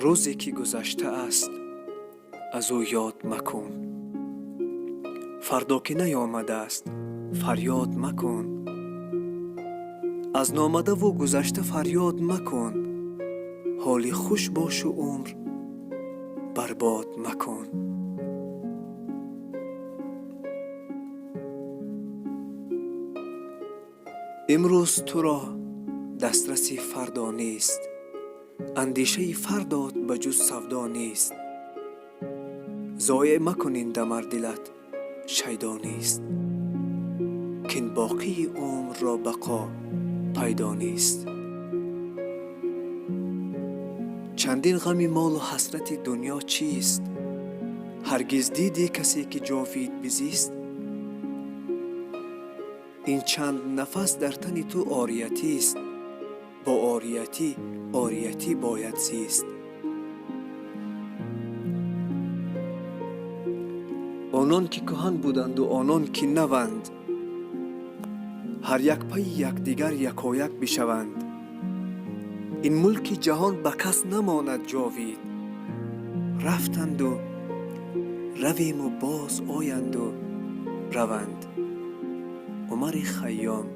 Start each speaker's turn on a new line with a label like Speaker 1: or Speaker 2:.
Speaker 1: Рӯзе ки гузашта аст, аз ӯ ёд макун. Фардо ки наёмадааст, фарёд макун. Аз номадаву гузашта фарёд макун. Ҳоли хуш бошу умр барбод макун. Имрӯз туро дастраси фардо нест, андешаи фардот ба ҷуз савдо нест. Зоеъ макун ин дамар, дилат шайдо нест, кин боқии умрро бақо пайдо нест. Чандин ғами молу ҳасрати дунё чист? Ҳаргиз дидӣ касе, ки ҷовид бизист? Ин чанд нафас дар тани ту ориятист, бо ориятӣ ориятӣ бояд зист. Онон ки кӯҳан буданду онон ки наванд, ҳар як пайи якдигар якояк бишаванд. Ин мулки ҷаҳон ба кас намонад ҷовид. Рафтанду равему боз оянду раванд. Умари Хайём.